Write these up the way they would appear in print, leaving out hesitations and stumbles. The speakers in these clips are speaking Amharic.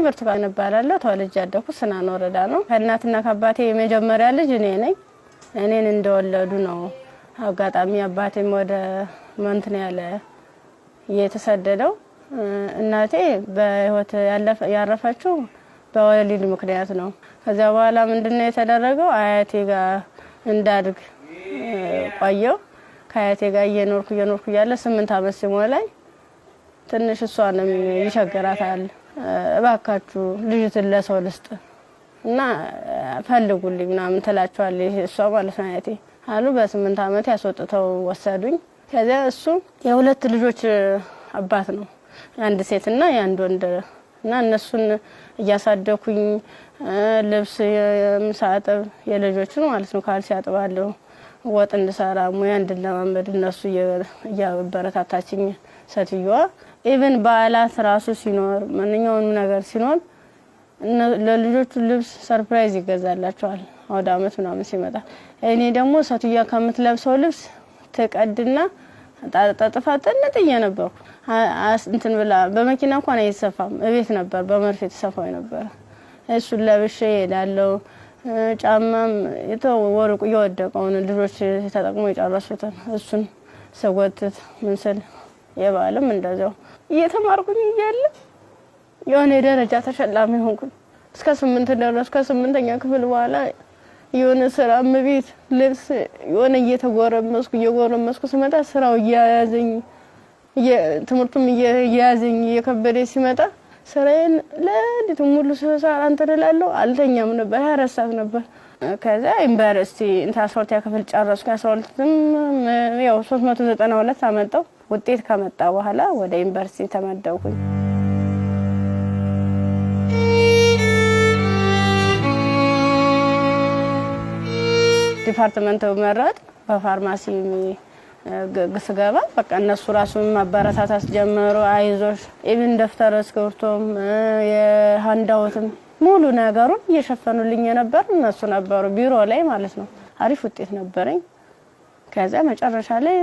ብርቱካን እባላለሁ። ተወልጄ ያደኩት ስናን ወረዳ ነው። ከእናትና ከአባቴ የመጀመሪያ ልጅ እኔ ነኝ። እኔን እንደወለዱ ነው። አጋጣሚ አባቴም ወደ መንትን ያለ የተሰደደው። እናቴ በህይወት ያረፈችው በወሊድ ምክንያት ነው። ከዚያ በኋላ ምንድነው የተደረገው? አያቴ ጋር እንዳድግ ቆየው። ከአያቴ ጋር እየኖርኩ እየኖርኩ እያለ 8 አመት ሲሞላኝ ትንሽ እሷንም ይቸግራታል። እባካችሁ ልጅትን ለሰው ልስጥ እና ፈልጉልኝ ምናምን ትላቸዋለች እሷ ማለት ነው አያቴ አሉ። በ8 አመት ያስወጥተው ወሰዱኝ። ከዚያ እሱ የሁለት ልጆች አባት ነው፣ የአንድ ሴትና የአንድ ወንድ፣ እና እነሱን እያሳደኩኝ ልብስ ሳጥብ የልጆችን ማለት ነው፣ ካልሲ አጥባለሁ፣ ወጥ እንድሰራ ሙያ እንድለማመድ እነሱ እያበረታታችኝ ሴትዮዋ። Even በዓላት ራሱ ሲኖር፣ ማንኛውንም ነገር ሲኖር ለልጆቹ ልብስ surprise ይገዛላቸዋል። አውደ አመት ምናምን ሲመጣ እኔ ደግሞ ሴትዮዋ ከምትለብሰው ልብስ ትቀድና ጠጥፋ ጥንጥዬ ነበርኩ። እንትን ብላ በመኪና እንኳን አይሰፋም፣ እቤት ነበር በመርፌ የተሰፋው ነበረ። እሱን ለብሼ እሄዳለሁ። ጫማም የተወርቁ እየወደቀውን ልጆች ተጠቅሞ የጨረሱትን እሱን ስጎትት ምን ስል የበዓልም እንደዚያው እየተማርኩኝ እያለ የሆነ የደረጃ ተሸላሚ ሆንኩኝ። እስከ 8 ደረስኩ። ከስምንተኛ ክፍል በኋላ የሆነ ስራ እመቤት ልብስ የሆነ እየተጎረመስኩ እየጎረመስኩ ስመጣ ስራው እያያዘኝ ትምህርቱም እየያዘኝ እየከበደ ሲመጣ ስራዬን ለሊቱ ሙሉ ስሰራ እንትን እላለሁ። አልተኛም ነበር፣ 24 ሰዓት ነበር። ከዛ ዩኒቨርሲቲ እንትን 12ኛ ክፍል ጨረስኩ። 12ም ያው 392 አመጣው። ውጤት ከመጣ በኋላ ወደ ዩኒቨርሲቲ ተመደብኩኝ። Department መረጥ በፋርማሲ ስገባ በቃ እነሱ ራሱ ማበረታታት ጀመሩ። አይዞሽ፣ even ደብተር እስክሪብቶም የ handout ም ሙሉ ነገሩን እየሸፈኑልኝ የነበር እነሱ ነበሩ፣ ቢሮ ላይ ማለት ነው። አሪፍ ውጤት ነበረኝ። ከዚያ መጨረሻ ላይ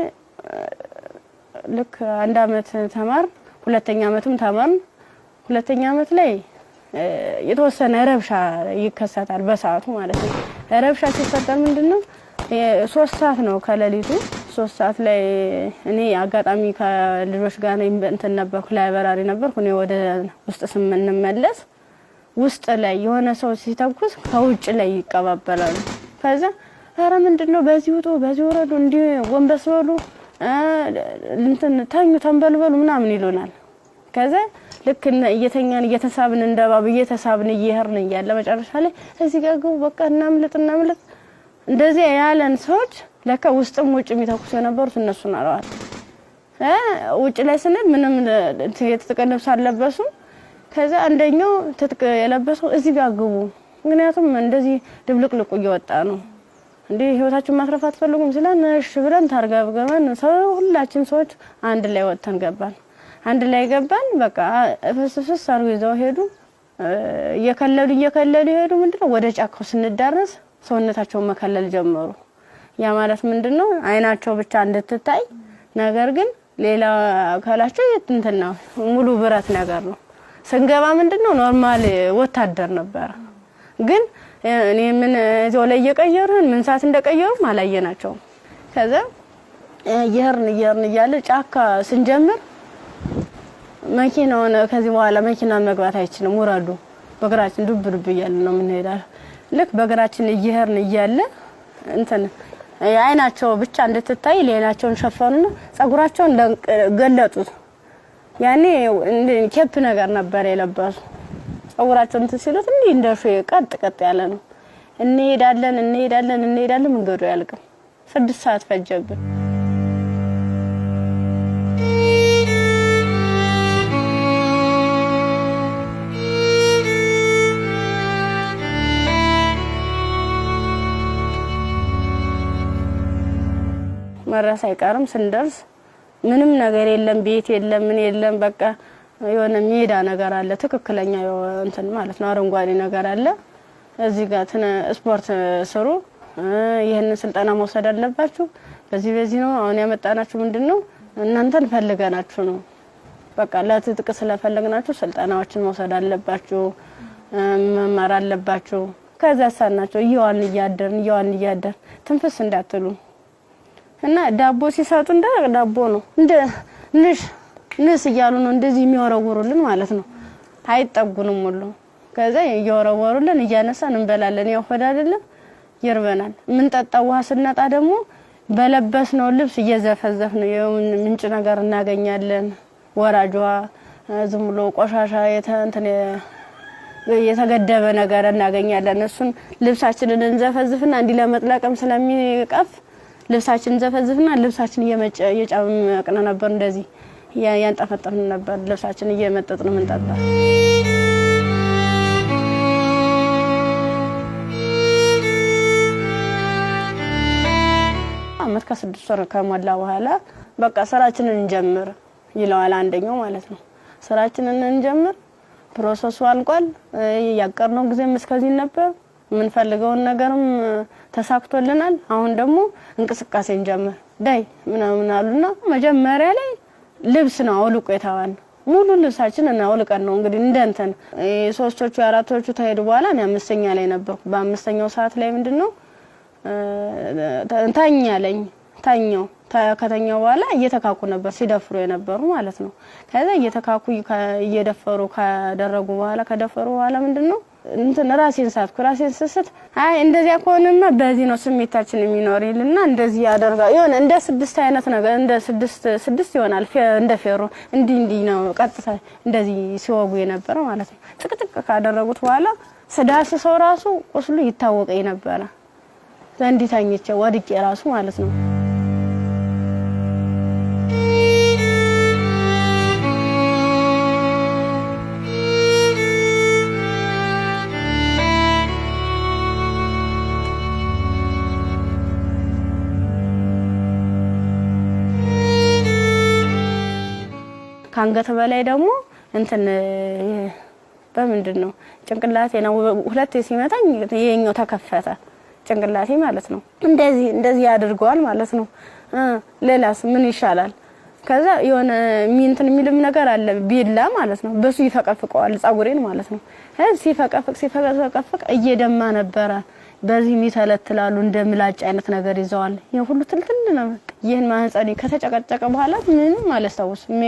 ልክ አንድ አመት ተማር፣ ሁለተኛ አመትም ተማርን። ሁለተኛ አመት ላይ የተወሰነ ረብሻ ይከሰታል፣ በሰዓቱ ማለት ነው። ረብሻ ሲፈጠር ምንድነው፣ 3 ሰዓት ነው፣ ከሌሊቱ 3 ሰዓት ላይ እኔ አጋጣሚ ከልጆች ጋር እንትን ነበርኩ፣ library ነበርኩ። እኔ ወደ ውስጥ ስንመለስ ውስጥ ላይ የሆነ ሰው ሲተኩስ ከውጭ ላይ ይቀባበላሉ። ከዛ ኧረ ምንድን ነው፣ በዚህ ውጡ፣ በዚህ ወረዱ፣ እንዲህ ጎንበስ በሉ፣ እንትን ተኙ፣ ተንበልበሉ ምናምን ይሉናል። ከዛ ልክ እየተኛን እየተሳብን እንደባብ እየተሳብን እየሄድን እያለ መጨረሻ ላይ እዚህ ጋር ግቡ፣ በቃ እናምልጥ እናምልጥ እንደዚህ ያለን ሰዎች ለካ ውስጥም ውጭ የሚተኩሱ የነበሩት እነሱ ናረዋል። ውጭ ላይ ስንል ምንም የትጥቅ ልብስ አልለበሱም። ከዛ አንደኛው ትጥቅ የለበሰው እዚህ ጋር ግቡ፣ ምክንያቱም እንደዚህ ድብልቅልቁ እየወጣ ነው፣ እንዴ ህይወታችሁን ማትረፍ አትፈልጉም ሲለን እሺ ብለን ታርገብገበን ሰው ሁላችን ሰዎች አንድ ላይ ወጥተን ገባን። አንድ ላይ ገባን። በቃ ፍስ ፍስ አድርገው ይዘው ሄዱ። እየከለሉ እየከለሉ ሄዱ። ምንድነው ወደ ጫካው ስንዳረስ ሰውነታቸውን መከለል ጀመሩ። ያ ማለት ምንድነው፣ አይናቸው ብቻ እንድትታይ፣ ነገር ግን ሌላ አካላቸው እንትን ነው፣ ሙሉ ብረት ነገር ነው። ስንገባ ምንድነው normal ወታደር ነበረ። ግን እኔ ምን እዚያው ላይ እየቀየሩን ምን ሰዓት እንደቀየሩም አላየናቸውም። ከዛ እየሄድን እየሄድን እያለ ጫካ ስንጀምር መኪናውን ከዚህ በኋላ መኪና መግባት አይችልም፣ ውረዱ፣ በእግራችን ዱብ ዱብ እያለ ነው የምንሄዳው። ልክ በእግራችን እየሄድን እያለ እንትን አይናቸው ብቻ እንድትታይ ሌላቸውን ሸፈኑና ጸጉራቸውን ገለጡት። ያኔ cap ነገር ነበር የለበሱ። ጸጉራቸውን እንትን ሲሉት እንዲህ እንደ ቀጥ ቀጥ ያለ ነው። እንሄዳለን እንሄዳለን እንሄዳለን፣ መንገዱ አያልቅም። 6 ሰዓት ፈጀብን። መድረስ አይቀርም። ስንደርስ ምንም ነገር የለም፣ ቤት የለም፣ ምን የለም። በቃ የሆነ ሜዳ ነገር አለ፣ ትክክለኛ እንትን ማለት ነው፣ አረንጓዴ ነገር አለ። እዚህ ጋር ስፖርት ስሩ፣ ይህንን ስልጠና መውሰድ አለባችሁ። በዚህ በዚህ ነው አሁን ያመጣናችሁ። ምንድን ነው እናንተን ፈልገናችሁ ነው። በቃ ለትጥቅ ስለፈለግናችሁ ስልጠናዎችን መውሰድ አለባችሁ፣ መማር አለባችሁ። ከዛ ሳናቸው እየዋልን እያደርን እየዋልን እያደርን ትንፍስ እንዳትሉ እና ዳቦ ሲሰጡ እንደ ዳቦ ነው እንደ ንሽ ንስ እያሉ ነው እንደዚህ የሚወረውሩልን ማለት ነው። አይጠጉንም ሁሉ ከዛ እየወረወሩልን እያነሳን እንበላለን። ያው ሆድ አይደለም ይርበናል። የምንጠጣው ውሃ ስናጣ ደግሞ በለበስነው ልብስ እየዘፈዘፍ ነው ምንጭ ነገር እናገኛለን። ወራጅ ውሃ ዝም ብሎ ቆሻሻ እንትን የተገደበ ነገር እናገኛለን። እሱን ልብሳችንን እንዘፈዝፍና እንዲህ ለመጥለቅም ስለሚቀፍ ልብሳችን እንዘፈዝፍና ልብሳችን እየጨመቅን ነበር፣ እንደዚህ ያንጠፈጠፍን ነበር። ልብሳችን እየመጠጥን ምንጠጣ። አመት ከ6 ወር ከሞላ በኋላ በቃ ስራችንን እንጀምር ይለዋል አንደኛው ማለት ነው። ስራችንን እንጀምር፣ process ኡ አልቋል። ያቀርነው ጊዜም እስከዚህ ነበር። የምንፈልገውን ነገርም ተሳክቶልናል። አሁን ደግሞ እንቅስቃሴ እንጀምር ዳይ ምናምን አሉና መጀመሪያ ላይ ልብስ ነው አውልቆ የተባልነው። ሙሉ ልብሳችን እና አውልቀን ነው እንግዲህ እንደ እንትን ሶስቶቹ አራቶቹ ተሄዱ በኋላ እኔ አምስተኛ ላይ ነበርኩ። በአምስተኛው ሰዓት ላይ ምንድነው ተኛ አለኝ። ተኛው። ከተኛው በኋላ እየተካኩ ነበር ሲደፍሩ የነበሩ ማለት ነው። ከዛ እየተካኩ እየደፈሩ ካደረጉ በኋላ ከደፈሩ በኋላ ምንድነው እንትን ራሴን ሳትኩ። ራሴን ስስት አይ እንደዚያ ከሆነማ በዚህ ነው ስሜታችን የሚኖር ይልና እንደዚህ ያደርጋል። የሆነ እንደ ስድስት አይነት ነገር እንደ ስድስት ስድስት ይሆናል እንደ ፌሮ እንዲህ እንዲህ ነው ቀጥታ እንደዚህ ሲወጉ የነበረ ማለት ነው። ጥቅጥቅ ካደረጉት በኋላ ስዳስሰው ራሱ ቁስሉ ይታወቀኝ ነበረ። እንዲህ ተኝቼ ወድቄ ራሱ ማለት ነው። ከአንገት በላይ ደግሞ እንትን በምንድን ነው ጭንቅላቴ ነው ሁለቴ ሲመታኝ ይሄኛው ተከፈተ ጭንቅላቴ ማለት ነው። እንደዚህ እንደዚህ ያድርገዋል ማለት ነው። ሌላስ ምን ይሻላል? ከዛ የሆነ እንትን የሚልም ነገር አለ ቢላ ማለት ነው። በሱ ይፈቀፍቀዋል ጸጉሬን ማለት ነው። ሲፈቀፍቅ ሲፈቀፍቅ እየደማ ነበረ። በዚህ የሚተለትላሉ እንደ ምላጭ አይነት ነገር ይዘዋል። ይሄ ሁሉ ትልትል ነው። ይህን ማህፀኔ ከተጨቀጨቀ በኋላ ምንም አላስታውስም።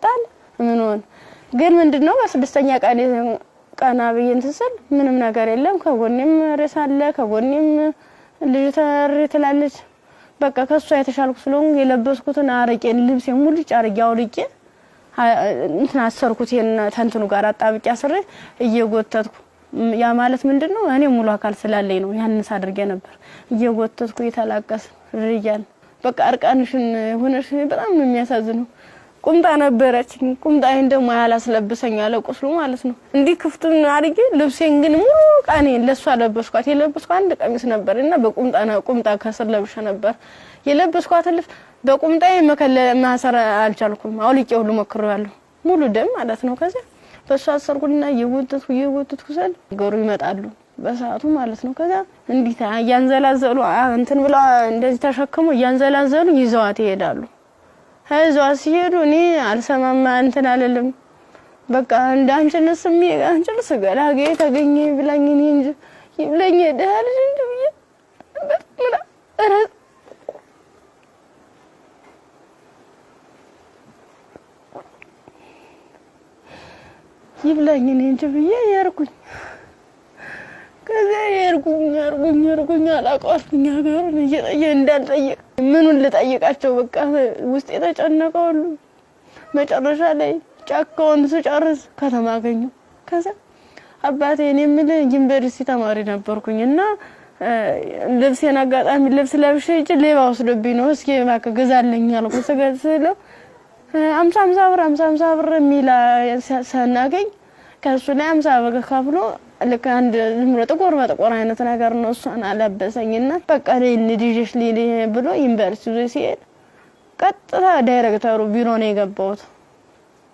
ጣል ምን ሆነ ግን ምንድነው በስድስተኛ ቀን ቀና ብዬ እንትን ስል ምንም ነገር የለም። ከጎኔም ሬሳ አለ፣ ከጎኔም ልጅ ተሪ ትላለች። በቃ ከሷ የተሻልኩ ስለሆንኩ የለበስኩትን አረቄን ልብሴን ሙልጭ አርጌ አውልቄ እንትን አሰርኩት። ይሄን ተንትኑ ጋር አጣብቄ አስሬ እየጎተትኩ ያ ማለት ምንድነው እኔ ሙሉ አካል ስላለኝ ነው ያንን ሳድርጌ ነበር። እየጎተትኩ እየተላቀስ ርያል በቃ እርቃንሽን ሆነሽ በጣም ነው የሚያሳዝነው። ቁምጣ ነበረችኝ። ቁምጣዬን ደግሞ ያላስለብሰኝ አለ ቁስሉ ማለት ነው። እንዲህ ክፍቱን አድርጌ ልብሴን ግን ሙሉ ቃኔን ለሷ ለበስኳት። የለበስኳት አንድ ቀሚስ ነበር እና በቁምጣ ቁምጣ ከስር ለብሼ ነበር የለበስኳትን ልብስ በቁምጣዬ መከለ ማሰር አልቻልኩም። አውልቄ ሁሉ ሞክሬያለሁ። ሙሉ ደም ማለት ነው። ከዚያ በሷ አሰርኩና እየጎተትኩ እየጎተትኩ ስል ገሩ ይመጣሉ በሰዓቱ ማለት ነው። ከዚያ እንዲህ እያንዘላዘሉ እንትን ብለው እንደዚህ ተሸክሞ እያንዘላዘሉ ይዘዋት ይሄዳሉ። ይዘዋት ሲሄዱ እኔ አልሰማማ እንትን አልልም። በቃ እንደ አንቺንስ አንቺንስ ገላጌ ተገኘ ብላኝ እኔ እንጂ ይብለኝ ደህና ልጅ እንጂ ብዬ በጣም ይብላኝ እኔ እንጂ ብዬ የርኩኝ። ከዚያ የርኩኝ የርኩኝ የርኩኝ አላውቀዋልኩኝ ሀገሩን እየጠየ እንዳልጠይቅ ምኑን ልጠይቃቸው በቃ ውስጥ የተጨነቀ ሁሉ መጨረሻ ላይ ጫካውን ስጨርስ ከተማ አገኘሁ። ከዛ አባቴ እኔ የምልህ ዩኒቨርሲቲ ተማሪ ነበርኩኝ እና ልብሴን አጋጣሚ ልብስ ለብሼ ሂጅ ሌባ ወስዶብኝ ነው፣ እስኪ እባክህ ግዛልኝ አልኩት። ስለው 50 50 ብር 50 50 ብር የሚል ስናገኝ ከእሱ ላይ 50 ብር ከፍሎ ልክ አንድ ዝም ብሎ ጥቁር በጥቁር አይነት ነገር ነው። እሷን አለበሰኝና በቃ ልጅሽ ልሂድ ብሎ ዩኒቨርሲቲ ይዞ ሲሄድ ቀጥታ ዳይሬክተሩ ቢሮ ነው የገባሁት።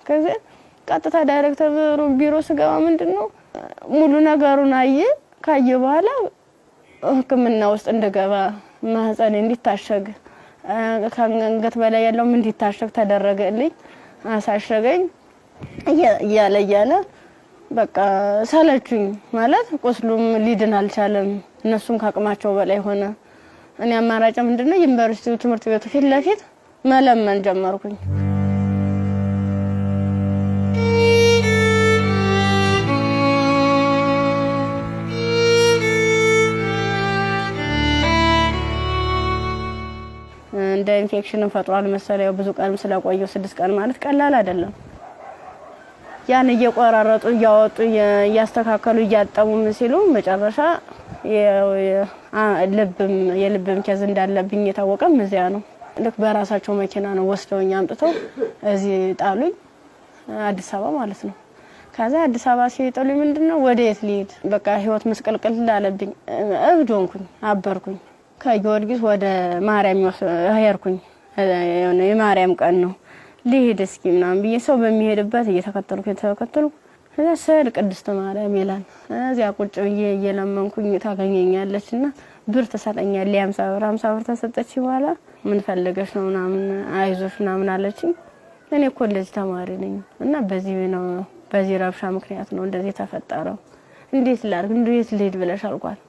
ከዚያ ቀጥታ ዳይሬክተሩ ቢሮ ስገባ ምንድን ነው ሙሉ ነገሩን አየ። ካየ በኋላ ሕክምና ውስጥ እንድገባ ማህፀኔ እንዲታሸግ ከአንገት በላይ ያለውም እንዲታሸግ ተደረገልኝ። አሳሸገኝ። እያለ እያለ በቃ ሰለቹኝ። ማለት ቁስሉም ሊድን አልቻለም። እነሱም ከአቅማቸው በላይ ሆነ። እኔ አማራጭ ምንድነው ዩኒቨርሲቲው ትምህርት ቤቱ ፊት ለፊት መለመን ጀመርኩኝ። እንደ ኢንፌክሽን ፈጥሯል መሰለኝ። ብዙ ቀንም ስለቆየው 6 ቀን ማለት ቀላል አይደለም። ያን እየቆራረጡ እያወጡ እያስተካከሉ እያጠቡ ምን ሲሉ መጨረሻ ልብም የልብም case እንዳለብኝ የታወቀም እዚያ ነው። ልክ በራሳቸው መኪና ነው ወስደውኝ አምጥተው እዚህ ጣሉኝ፣ አዲስ አበባ ማለት ነው። ከዛ አዲስ አበባ ሲጥሉኝ ምንድነው ወደ የት ልሂድ? በቃ ህይወት ምስቅልቅል አለብኝ። እብድ ሆንኩኝ፣ አበርኩኝ። ከጊዮርጊስ ወደ ማርያም ሄድኩኝ። የማርያም ቀን ነው ልሂድ እስኪ ምናምን ብዬ ሰው በሚሄድበት እየተከተልኩ እየተከተልኩ እዛ ስዕል ቅድስት ማርያም ይላል። እዚያ ቁጭ ብዬ እየለመንኩኝ ታገኘኛለች እና ብር ትሰጠኛለች። 50 ብር 50 ብር ተሰጠች። በኋላ ምን ፈልገሽ ነው ምናምን አይዞሽ ምናምን አለችኝ። እኔ እኮ እንደዚህ ተማሪ ነኝ እና በዚህ ነው በዚህ ረብሻ ምክንያት ነው እንደዚህ የተፈጠረው። እንዴት ላድርግ እንዴት ልሂድ ብለሽ አልኳት።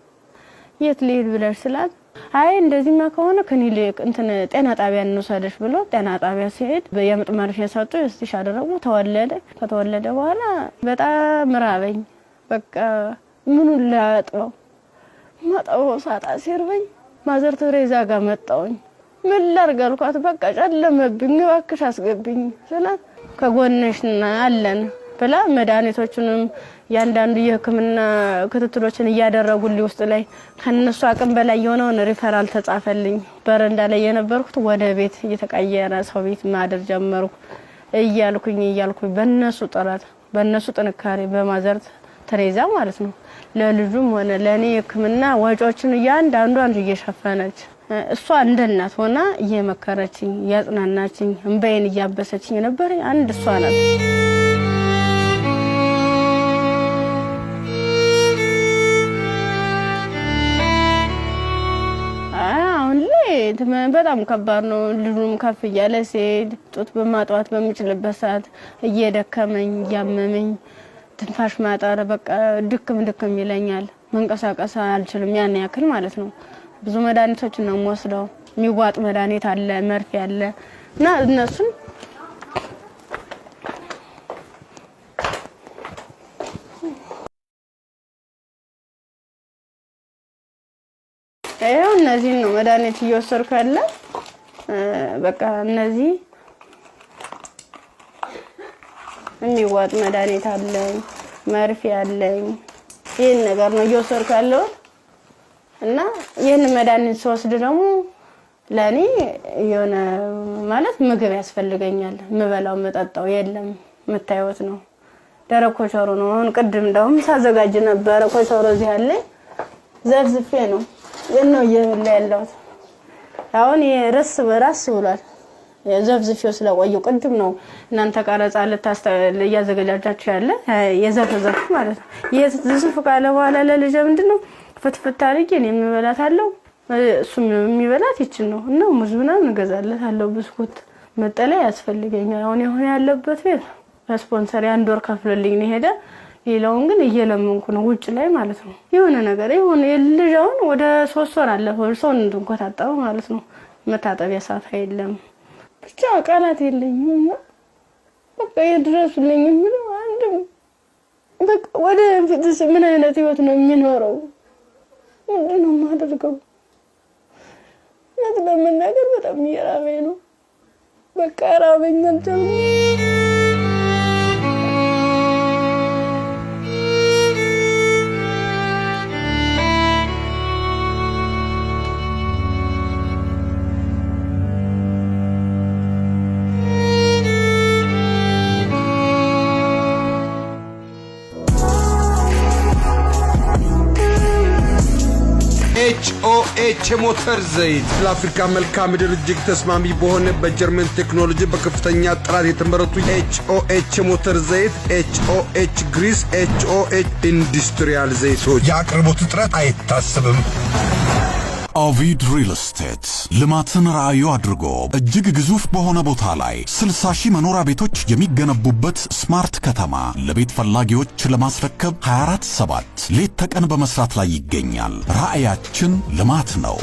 የት ልሂድ ብለሽ ስላት አይ እንደዚህማ ከሆነ ክሊኒክ እንትን ጤና ጣቢያ እንውሰድሽ ብሎ ጤና ጣቢያ ሲሄድ የምጥ መርፌ ሰጡ፣ stitch አደረጉ። ተወለደ። ከተወለደ በኋላ በጣም ራበኝ። በቃ ምኑን ላጥበው ማጠበው ሳጣ ሲርበኝ ማዘር ቴሬዛ ጋር መጣውኝ። ምን ላድርግ አልኳት። በቃ ጨለመብኝ፣ እባክሽ አስገብኝ ስላት ከጎንሽ አለን ብላ መድኃኒቶቹንም ያንዳንዱ የሕክምና ክትትሎችን እያደረጉልኝ ውስጥ ላይ ከነሱ አቅም በላይ የሆነውን ሪፈራል ተጻፈልኝ። በረንዳ ላይ የነበርኩት ወደ ቤት እየተቀየረ ሰው ቤት ማደር ጀመርኩ። እያልኩኝ እያልኩኝ በነሱ ጥረት በነሱ ጥንካሬ በማዘር ቴሬዛ ማለት ነው ለልጁም ሆነ ለእኔ የሕክምና ወጪዎችን እያንዳንዷን እየሸፈነች እሷ እንደ እናት ሆና እየመከረችኝ እያጽናናችኝ እንባዬን እያበሰችኝ የነበረ አንድ እሷ ናት። አሁን ላይ በጣም ከባድ ነው። ልጁም ከፍ እያለ ሲሄድ ጡት በማጥዋት በምችልበት ሰዓት እየደከመኝ እያመመኝ ትንፋሽ ማጠር በቃ ድክም ድክም ይለኛል። መንቀሳቀስ አልችልም ያን ያክል ማለት ነው። ብዙ መድኃኒቶችን ነው የምወስደው። የሚዋጥ መድኃኒት አለ፣ መርፌ አለ እና እነሱን ይኸው እነዚህን ነው መድኃኒት እየወሰድኩ ያለ። በቃ እነዚህ የሚዋጥ መድኃኒት አለኝ፣ መርፌ አለኝ። ይህን ነገር ነው እየወሰድኩ ያለሁት እና ይህን መድኃኒት ስወስድ ደግሞ ለእኔ የሆነ ማለት ምግብ ያስፈልገኛል። የምበላው የምጠጣው የለም። የምታዩት ነው፣ ደረቅ ኮቸሮ ነው። አሁን ቅድም እንደውም ሳዘጋጅ ነበረ ኮቸሮ እዚህ አለኝ፣ ዘፍዝፌ ነው ይህን ነው እየበላ ያለሁት። አሁን ርስ በራስ ብሏል። ዘፍዝፌው ስለቆየው ቅድም ነው እናንተ ቀረጻ እያዘገጃጃችሁ ያለ የዘፍዘፍ ማለት ነው። ዝፍ ካለ በኋላ ለልጄ ምንድን ነው ፍትፍት አድርጌ እኔ የምበላት አለው እሱም የሚበላት ይችን ነው እና ሙዝ ምናምን እገዛለታለሁ። ብስኩት፣ መጠለያ ያስፈልገኛል። አሁን የሆነ ያለበት ቤት ስፖንሰር የአንድ ወር ከፍሎልኝ ነው የሄደ። ሌላውን ግን እየለመንኩ ነው ውጭ ላይ ማለት ነው። የሆነ ነገር የሆነ የልጅ አሁን ወደ 3 ወር አለፈው ሰውን እንድንኮታጠበ ማለት ነው። መታጠቢያ ሳፋ የለም። ብቻ ቃላት የለኝም እና በቃ የድረሱልኝ የምለው አንድም በቃ ወደ ፊትስ ምን አይነት ህይወት ነው የሚኖረው? ምንድን ነው የማደርገው? እውነት ለመናገር በጣም እየራበኝ ነው። በቃ ራበኝ አልቻልኩም። ኤችኦኤች የሞተር ዘይት ለአፍሪካ መልክዓ ምድር እጅግ ተስማሚ በሆነ በጀርመን ቴክኖሎጂ በከፍተኛ ጥራት የተመረቱ ኤችኦኤች የሞተር ዘይት፣ ኤችኦኤች grease፣ ኤችኦኤች industrial ዘይቶች። የአቅርቦት እጥረት አይታሰብም። ኦቪድ ሪል ስቴት ልማትን ራዕዩ አድርጎ እጅግ ግዙፍ በሆነ ቦታ ላይ 60 ሺህ መኖሪያ ቤቶች የሚገነቡበት smart ከተማ ለቤት ፈላጊዎች ለማስረከብ 24/7 ሌት ተቀን በመስራት ላይ ይገኛል። ራዕያችን ልማት ነው።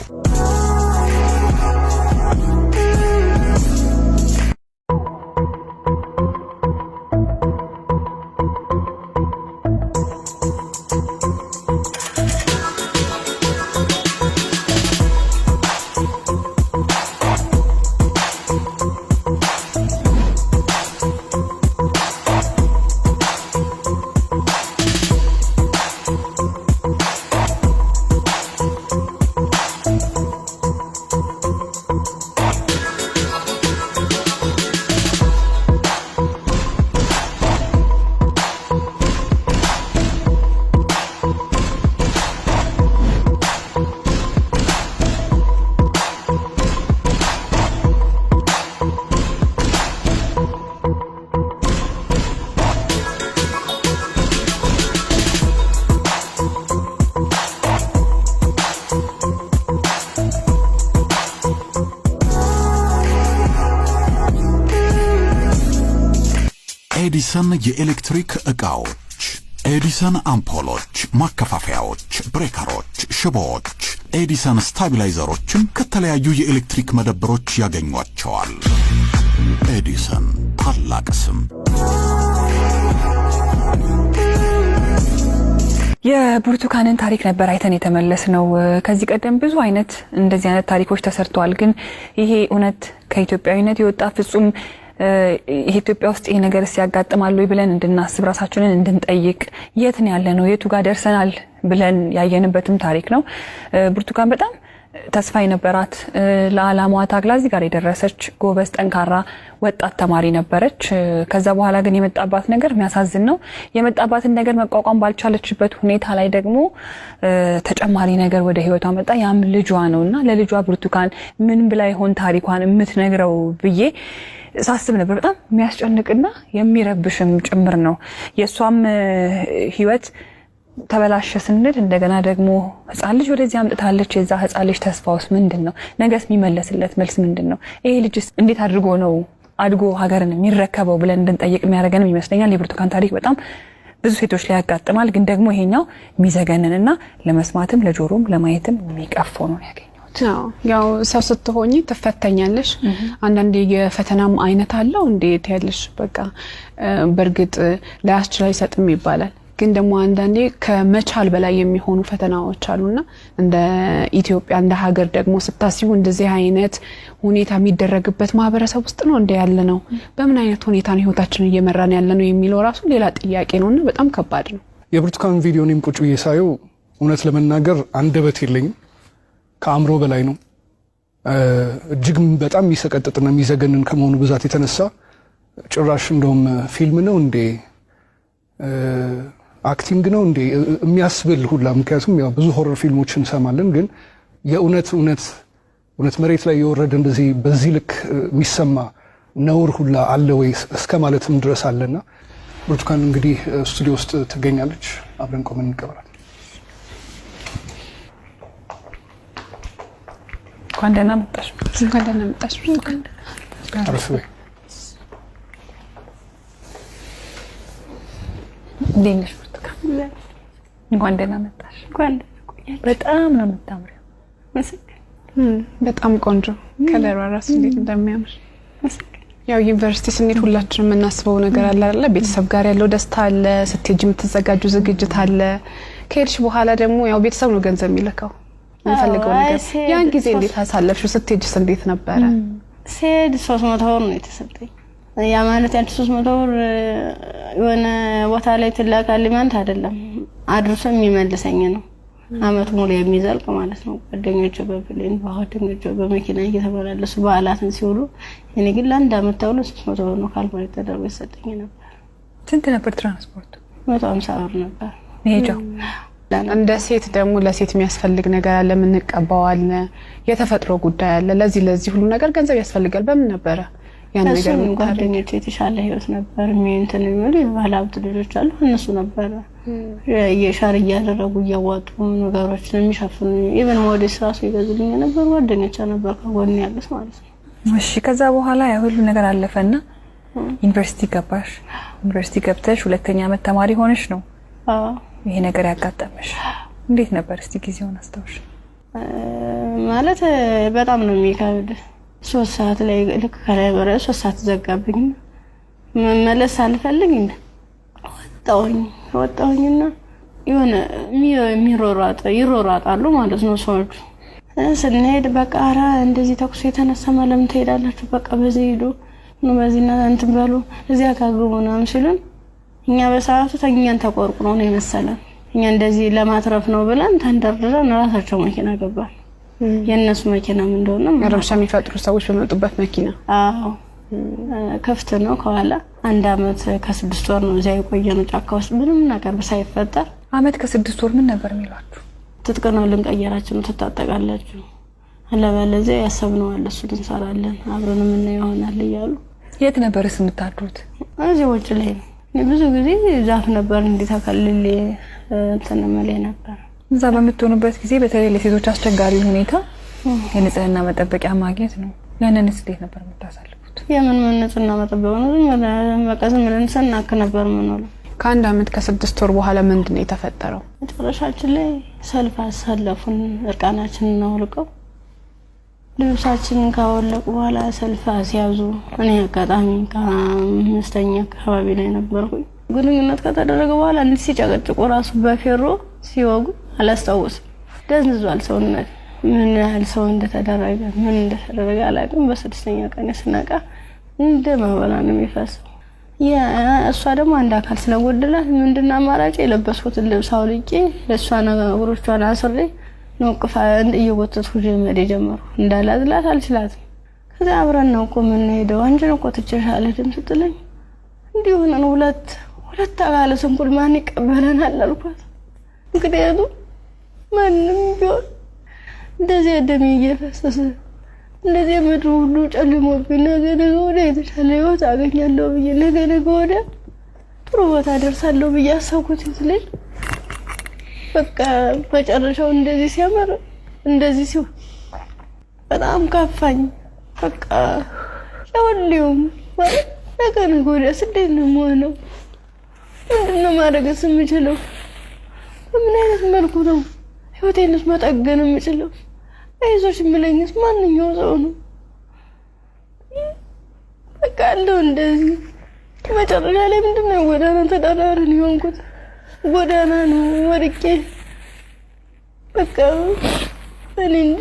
ኤዲሰን የኤሌክትሪክ ዕቃዎች፣ ኤዲሰን አምፖሎች፣ ማከፋፈያዎች፣ ብሬከሮች፣ ሽቦዎች፣ ኤዲሰን ስታቢላይዘሮችን ከተለያዩ የኤሌክትሪክ መደብሮች ያገኟቸዋል። ኤዲሰን ታላቅ ስም። የብርቱካንን ታሪክ ነበር አይተን የተመለስ ነው። ከዚህ ቀደም ብዙ አይነት እንደዚህ አይነት ታሪኮች ተሰርተዋል። ግን ይሄ እውነት ከኢትዮጵያዊነት የወጣ ፍጹም ኢትዮጵያ ውስጥ ይሄ ነገር ያጋጥማል ወይ ብለን እንድናስብ ራሳችንን እንድንጠይቅ የት ነው ያለ ነው የቱ ጋር ደርሰናል ብለን ያየንበትም ታሪክ ነው። ብርቱካን በጣም ተስፋ የነበራት፣ ለዓላማዋ ታግላ እዚህ ጋር የደረሰች ጎበዝ፣ ጠንካራ ወጣት ተማሪ ነበረች። ከዛ በኋላ ግን የመጣባት ነገር የሚያሳዝን ነው። የመጣባትን ነገር መቋቋም ባልቻለችበት ሁኔታ ላይ ደግሞ ተጨማሪ ነገር ወደ ህይወቷ መጣ። ያም ልጇ ነው እና ለልጇ ብርቱካን ምን ብላ ይሆን ታሪኳን የምትነግረው ብዬ ሳስብ ነበር። በጣም የሚያስጨንቅና የሚረብሽም ጭምር ነው። የእሷም ህይወት ተበላሸ ስንል እንደገና ደግሞ ህፃን ልጅ ወደዚህ አምጥታለች። የዛ ህፃን ልጅ ተስፋውስ ምንድን ነው? ነገስ የሚመለስለት መልስ ምንድን ነው? ይሄ ልጅስ እንዴት አድርጎ ነው አድጎ ሀገርን የሚረከበው ብለን እንድንጠይቅ የሚያደርገንም ይመስለኛል። የብርቱካን ታሪክ በጣም ብዙ ሴቶች ላይ ያጋጥማል። ግን ደግሞ ይሄኛው የሚዘገንንና ለመስማትም ለጆሮም ለማየትም የሚቀፈው ነው ያገኘሁት። ያው ሰው ስትሆኚ ትፈተኛለሽ። አንዳንዴ የፈተናም አይነት አለው እንዴት ያለሽ በቃ በእርግጥ ላያስችል አይሰጥም ይባላል። ግን ደግሞ አንዳንዴ ከመቻል በላይ የሚሆኑ ፈተናዎች አሉና እንደ ኢትዮጵያ እንደ ሀገር ደግሞ ስታስቡ እንደዚህ አይነት ሁኔታ የሚደረግበት ማህበረሰብ ውስጥ ነው እንደ ያለ ነው። በምን አይነት ሁኔታ ነው ህይወታችንን እየመራን ያለ ነው የሚለው ራሱ ሌላ ጥያቄ ነውና በጣም ከባድ ነው። የብርቱካን ቪዲዮ እኔም ቁጭ ብዬ ሳየው እውነት ለመናገር አንደበት የለኝም። ከአእምሮ በላይ ነው። እጅግ በጣም የሚሰቀጥጥና የሚዘገንን ከመሆኑ ብዛት የተነሳ ጭራሽ እንደውም ፊልም ነው እንዴ፣ acting ነው እንዴ የሚያስብል ሁላ። ምክንያቱም ያው ብዙ horror ፊልሞች እንሰማለን፣ ግን የእውነት እውነት እውነት መሬት ላይ የወረደ እንደዚህ በዚህ ልክ የሚሰማ ነውር ሁላ አለ ወይ እስከ ማለትም ድረስ አለና ብርቱካን እንግዲህ ስቱዲዮ ውስጥ ትገኛለች። አብረን ቆመን እንቀበላለን። እንኳን ደህና መጣሽ። እንኳን ደህና መጣሽ። አረፍ በይ። እንዴት ነሽ ብርቱካን? እንኳን ደህና መጣሽ። በጣም ነው የምታምሪው። በጣም ቆንጆ ከለሯ ራሱ እንዴት እንደሚያምር። ያው ዩኒቨርሲቲ ስንሄድ ሁላችንም የምናስበው ነገር አለ አይደለ? ቤተሰብ ጋር ያለው ደስታ አለ፣ ስትሄጂ የምትዘጋጁ ዝግጅት አለ። ከሄድሽ በኋላ ደግሞ ያው ቤተሰብ ነው ገንዘብ የሚልከው የምፈልገው ነገር። ያን ጊዜ እንዴት አሳለፍሽው? ስትሄጂስ እንዴት ነበረ? ስሄድ 300 ብር ነው የተሰጠኝ። ያ ማለት ያንቺ 300 ብር የሆነ ቦታ ላይ ትላካለች ማለት አይደለም፣ አድርሶ የሚመልሰኝ ነው። አመት ሙሉ የሚዘልቅ ማለት ነው። ጓደኞቼ በ plane ጓደኞቼ በመኪና እየተመላለሱ በዓላትን ሲውሉ፣ እኔ ግን ለአንድ አመት ተብሎ 300 ብር ነው calculate ተደርጎ የተሰጠኝ ነበር። ስንት ነበር ትራንስፖርቱ? 150 ብር ነበር መሄጃው። እንደ ሴት ደግሞ ለሴት የሚያስፈልግ ነገር አለ፣ የምንቀባው አለ፣ የተፈጥሮ ጉዳይ አለ። ለዚህ ለዚህ ሁሉ ነገር ገንዘብ ያስፈልጋል። በምን ነበረ ያን ነገር እሱም የምታደርጊው? ጓደኞች የተሻለ ህይወት ነበር እንትን የሚሉ የባለ ሀብት ልጆች አሉ። እነሱ ነበረ የ share እያደረጉ እያዋጡ ነገሮችን የሚሸፍኑ፣ even ሞዴስ ራሱ ይገዙልኝ የነበር ጓደኞች ነበር ከጎን ያሉት ማለት ነው። እሺ፣ ከዛ በኋላ ያ ሁሉ ነገር አለፈና ዩኒቨርሲቲ ገባሽ። ዩኒቨርሲቲ ገብተሽ ሁለተኛ ዓመት ተማሪ ሆነሽ ነው አዎ። ይሄ ነገር ያጋጠመሽ። እንዴት ነበር እስቲ ጊዜውን አስታውሽ? ማለት በጣም ነው የሚከብድ። 3 ሰዓት ላይ ልክ ከላይ በረ 3 ሰዓት ዘጋብኝ። መመለስ አልፈልግ ወጣሁኝ። ወጣሁኝና የሆነ የሚሮሯጥ ይሮሯጣሉ ማለት ነው ሰዎቹ። ስንሄድ በቃ ኧረ እንደዚህ ተኩስ የተነሳ ለምን ትሄዳላችሁ? በቃ በዚህ ሂዱ፣ በዚህ እንትን በሉ፣ እዚያ ካግቡ ምናምን ሲሉን እኛ በሰዓቱ ተኛን ተቆርቁሮ ነው የመሰለን። እኛ እንደዚህ ለማትረፍ ነው ብለን ተንደርድረን ራሳቸው መኪና ገባን። የእነሱ መኪናም እንደሆነ ረብሻ የሚፈጥሩ ሰዎች በመጡበት መኪና? አዎ፣ ክፍት ነው ከኋላ። 1 አመት ከ6 ወር ነው እዚያ የቆየነው ጫካ ውስጥ ምንም ነገር ሳይፈጠር። አመት ከ6 ወር ምን ነበር የሚሏችሁ? ትጥቅ ነው ልንቀየራችሁ ነው፣ ትታጠቃላችሁ፣ አለበለዚያ ያሰብነው አለ እሱን እንሰራለን አብረን የምናየው ይሆናል እያሉ። የት ነበርስ የምታድሩት? እዚህ ውጭ ላይ ነው። እኔ ብዙ ጊዜ ዛፍ ነበር እንዲህ ተከልሌ እንትን እምልህ ነበር። እዛ በምትሆኑበት ጊዜ በተለይ ለሴቶች አስቸጋሪ ሁኔታ የንጽህና መጠበቂያ ማግኘት ነው። ያንንስ እንዴት ነበር የምታሳልፉት? የምን ምን ንጽህና መጠበቅ ነው? ዝም ብለን በቃ ዝም ብለን ስናክ ነበር የምንውለው። ከ1 አመት ከ6 ወር በኋላ ምንድን ነው የተፈጠረው? መጨረሻችን ላይ ሰልፍ አሰለፉን። እርቃናችንን አውልቀው ልብሳችንን ካወለቁ በኋላ ሰልፍ አስያዙ። እኔ አጋጣሚ ከአምስተኛ አካባቢ ላይ ነበርኩኝ። ግንኙነት ከተደረገ በኋላ እንዲህ ሲጨቀጭቁ ራሱ በፌሮ ሲወጉ አላስታውስም። ደንዝዟል ሰውነት። ምን ያህል ሰው እንደተደረገ ምን እንደተደረገ አላውቅም። በስድስተኛ ቀን ስነቃ እንደ መበላ ነው የሚፈሰው። እሷ ደግሞ አንድ አካል ስለጎደላት ምንድን አማራጭ የለበስኩትን ልብስ አውልቄ እሷን እግሮቿን አስሬ ነው ቅፋ እየጎተትኩ መሄድ የጀመርኩ። እንዳላዝላት አልችላትም። ከዚያ አብረን ነው እኮ የምንሄደው፣ አንቺን እኮ ትቼሽ አልሄድም ስትለኝ እንዲህ ሆነን ሁለት ሁለት አካለ ስንኩል ማን ይቀበለናል አልኳት። ምክንያቱም ማንም ቢሆን እንደዚያ ደሜ እየፈሰሰ እንደዚህ ምድሩ ሁሉ ጨልሞብኝ ነገ ነገ ወዲያ የተሻለ ህይወት አገኛለሁ ብዬ፣ ነገ ነገ ወዲያ ጥሩ ቦታ ደርሳለሁ ብዬ አሰብኩት ልጅ በቃ መጨረሻው እንደዚህ ሲያምር እንደዚህ ሲሆን በጣም ከፋኝ። በቃ ለሁሉም ማለት ነገ ነገ ወዲያስ እንዴት ነው የምሆነው? ምንድን ነው ማድረግስ የምችለው? በምን አይነት መልኩ ነው ህይወቴንስ መጠገን የምችለው? አይዞሽ የሚለኝስ ማንኛው ሰው ነው? በቃ አለው እንደዚህ መጨረሻ ላይ ምንድን ነው ጎዳና ተዳዳሪ ነው የሆንኩት። ጎዳና ነው ወድቄ በቃ እኔ እንጃ።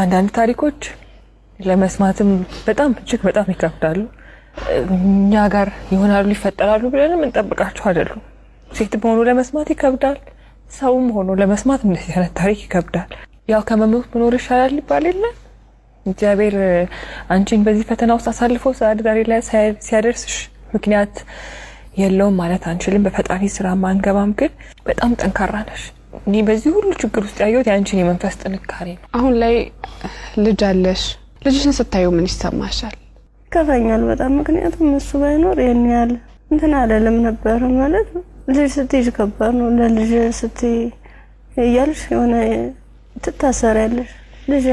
አንዳንድ ታሪኮች ለመስማትም በጣም እጅግ በጣም ይከብዳሉ። እኛ ጋር ይሆናሉ ይፈጠራሉ ብለንም እንጠብቃቸው አይደሉም። ሴትም ሆኖ ለመስማት ይከብዳል። ሰውም ሆኖ ለመስማት እንደዚህ አይነት ታሪክ ይከብዳል። ያው ከመሞት መኖር ይሻላል ይባል የለ። እግዚአብሔር አንቺን በዚህ ፈተና ውስጥ አሳልፎ ዛሬ ላይ ሲያደርስሽ ምክንያት የለውም ማለት አንችልም። በፈጣሪ ስራ ማንገባም፣ ግን በጣም ጠንካራ ነሽ። እኔ በዚህ ሁሉ ችግር ውስጥ ያየሁት የአንቺን የመንፈስ ጥንካሬ ነው። አሁን ላይ ልጅ አለሽ። ልጅሽን ስታዩ ምን ይሰማሻል? ይከፋኛል በጣም። ምክንያቱም እሱ ባይኖር ይሄን ያህል እንትን አይደለም ነበር። ማለት ልጅ ስትይዥ ከባድ ነው። ለልጅ ስትይ እያልሽ የሆነ ትታሰሪያለሽ። ልጅ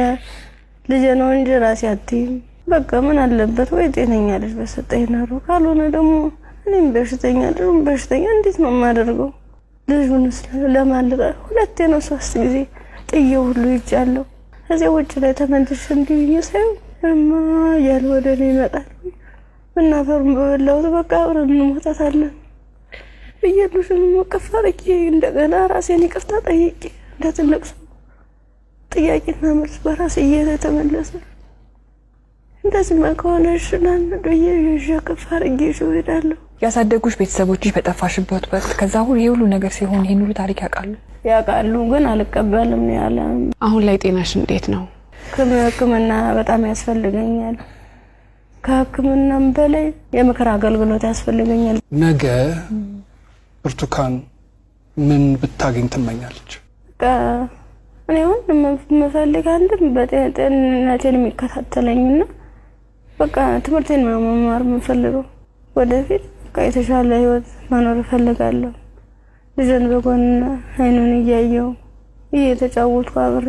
ልጅ ነው እንጂ ራሴ አትይም። በቃ ምን አለበት ወይ ጤነኛ ልጅ በሰጠኝ ኖሮ፣ ካልሆነ ደግሞ እኔም በሽተኛ ልጁም በሽተኛ እንዴት ነው የማደርገው? ልጁንስ ለማን ሁለቴ ነው 3 ጊዜ ጥዬው ሁሉ ይጃለሁ። ከዚያ ውጭ ላይ ተመልሼ እንዲህ ብዬ ሳየው እማ እያለ ወደ እኔ ይመጣል። እናፈሩን በበላሁት በቃ አብረን እንሞታታለን ብዬ ልጁን እቅፍ አድርጌ እንደገና ራሴን ይቅርታ ጠይቄ እንደ ትልቅ ሰው ጥያቄና መልስ በራሴ እየተመለሰ እንደዚህማ ከሆነ እሺ ብዬ ይዤ እቅፍ አድርጌ ይዤው እሄዳለሁ። ያሳደጉሽ ቤተሰቦችሽ በጠፋሽበት ወቅት ከዛ ሁሉ ይሄ ሁሉ ነገር ሲሆን ይሄን ሁሉ ታሪክ ያውቃሉ? ያውቃሉ፣ ግን አልቀበልም ነው ያለ። አሁን ላይ ጤናሽ እንዴት ነው? ሕክምና በጣም ያስፈልገኛል። ከሕክምናም በላይ የምክር አገልግሎት ያስፈልገኛል። ነገ ብርቱካን ምን ብታገኝ ትመኛለች? በቃ እኔ አሁን የምፈልግ አንድም በጤንነቴን የሚከታተለኝና በቃ ትምህርቴን መማር የምፈልገው ወደፊት በቃ የተሻለ ህይወት መኖር እፈልጋለሁ። ልጄን በጎን አይኑን እያየው እየተጫወትኩ አብሬ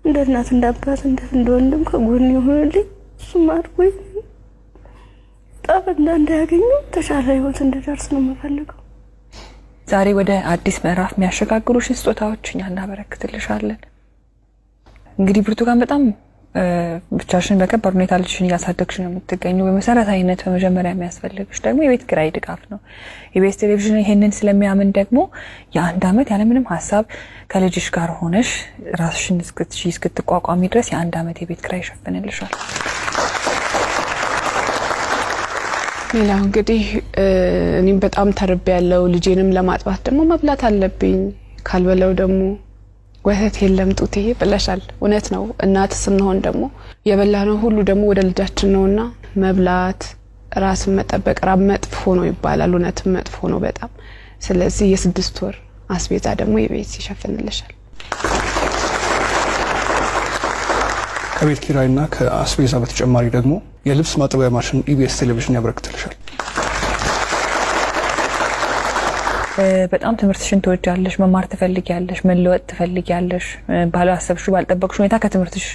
እንደ እናት እንደ አባት እንደ ወንድም ከጎን ይሆንልኝ። እሱም አድጎ ጣፍ እንዳያገኘው የተሻለ ህይወት እንድደርስ ነው የምፈልገው። ዛሬ ወደ አዲስ ምዕራፍ የሚያሸጋግሩሽን ስጦታዎች እኛ እናበረክትልሻለን። እንግዲህ ብርቱካን በጣም ብቻሽን በከባድ ሁኔታ ልጅሽን እያሳደግሽ ነው የምትገኙ። በመሰረታዊነት በመጀመሪያ የሚያስፈልግሽ ደግሞ የቤት ኪራይ ድጋፍ ነው። ኢቢኤስ ቴሌቪዥን ይሄንን ስለሚያምን ደግሞ የ1 ዓመት ያለምንም ሀሳብ ከልጅሽ ጋር ሆነሽ ራስሽን እስክትቋቋሚ ድረስ የ1 ዓመት የቤት ኪራይ ይሸፍንልሻል። ሌላው እንግዲህ እኔም በጣም ተርቤያለሁ። ልጄንም ለማጥባት ደግሞ መብላት አለብኝ። ካልበላው ደግሞ ወተት የለም ጡቴ ብለሻል። እውነት ነው። እናት ስንሆን ደግሞ የበላነው ሁሉ ደግሞ ወደ ልጃችን ነውና መብላት፣ ራስን መጠበቅ ራብ መጥፎ ነው ይባላል። እውነትም መጥፎ ነው በጣም። ስለዚህ የ6 ወር አስቤዛ ደግሞ የቤት ይሸፍንልሻል። ከቤት ኪራይና ከአስቤዛ በተጨማሪ ደግሞ የልብስ ማጠቢያ ማሽን ኢቢኤስ ቴሌቪዥን ያበረክትልሻል። በጣም ትምህርትሽን ትወጃለሽ፣ መማር ትፈልጊያለሽ፣ መለወጥ ትፈልጊያለሽ። ባላሰብሽው ባልጠበቅሽው ሁኔታ ከትምህርትሽ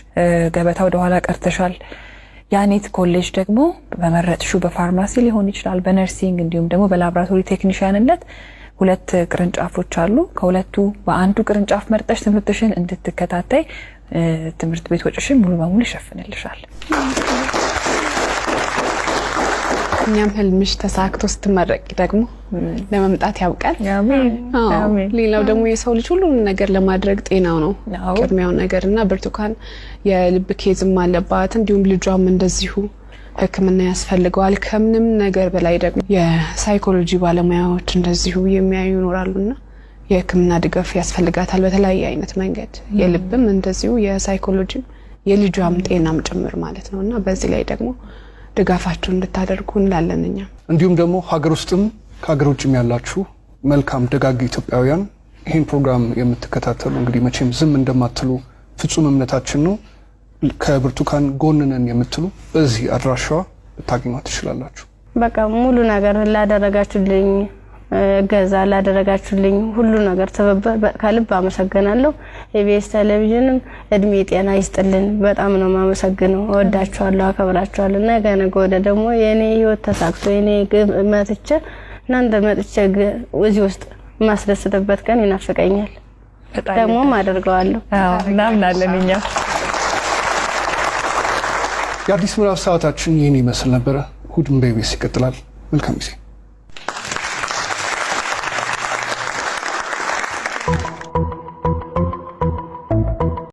ገበታ ወደ ኋላ ቀርተሻል። ያኔት ኮሌጅ ደግሞ በመረጥሽው በፋርማሲ ሊሆን ይችላል፣ በ nursing እንዲሁም ደግሞ በላብራቶሪ ቴክኒሺያንነት 2 ቅርንጫፎች አሉ። ከሁለቱ በአንዱ ቅርንጫፍ መርጠሽ ትምህርትሽን እንድትከታተይ ትምህርት ቤት ወጪሽን ሙሉ በሙሉ ይሸፍንልሻል። እኛም ህልምሽ ተሳክቶ ስትመረቂ ደግሞ ለመምጣት ያብቃል። አሜን። አሜን። ሌላው ደግሞ የሰው ልጅ ሁሉን ነገር ለማድረግ ጤናው ነው ቅድሚያው ነገርና ብርቱካን የልብ case ም አለባት፣ እንዲሁም ልጇም እንደዚሁ ሕክምና ያስፈልገዋል። ከምንም ነገር በላይ ደግሞ የሳይኮሎጂ ባለሙያዎች እንደዚሁ የሚያዩ ይኖራሉና የሕክምና ድጋፍ ያስፈልጋታል በተለያየ አይነት መንገድ። የልብም እንደዚሁ የሳይኮሎጂም የልጇም ጤናም ጭምር ማለት ነውና በዚህ ላይ ደግሞ ድጋፋችሁን እንድታደርጉ እንላለን እኛ። እንዲሁም ደግሞ ሀገር ውስጥም ከሀገር ውጭም ያላችሁ መልካም ደጋግ ኢትዮጵያውያን ይሄን ፕሮግራም የምትከታተሉ እንግዲህ መቼም ዝም እንደማትሉ ፍጹም እምነታችን ነው። ከብርቱካን ጎን ነን የምትሉ በዚህ አድራሻዋ ልታገኟት ትችላላችሁ። በቃ ሙሉ ነገር ላደረጋችሁልኝ እገዛ ላደረጋችሁልኝ ሁሉ ነገር ትብብር ከልብ አመሰግናለሁ። ኢቢኤስ ቴሌቪዥንም እድሜ ጤና ይስጥልን። በጣም ነው የማመሰግነው። እወዳችኋለሁ፣ አከብራችኋለሁ። ነገ ነገ ወዲያ ደግሞ የኔ ህይወት ተሳክቶ የኔ ግብ መጥቼ እናንተ መጥቼ እዚህ ውስጥ የማስደስትበት ቀን ይናፍቀኛል። ደግሞም አደርገዋለሁ። አዎ፣ እናምናለን እኛ። የአዲስ ምዕራፍ ሰዓታችን ይህን ይመስል ነበር። እሁድም በኢቢኤስ ይቀጥላል። መልካም ጊዜ።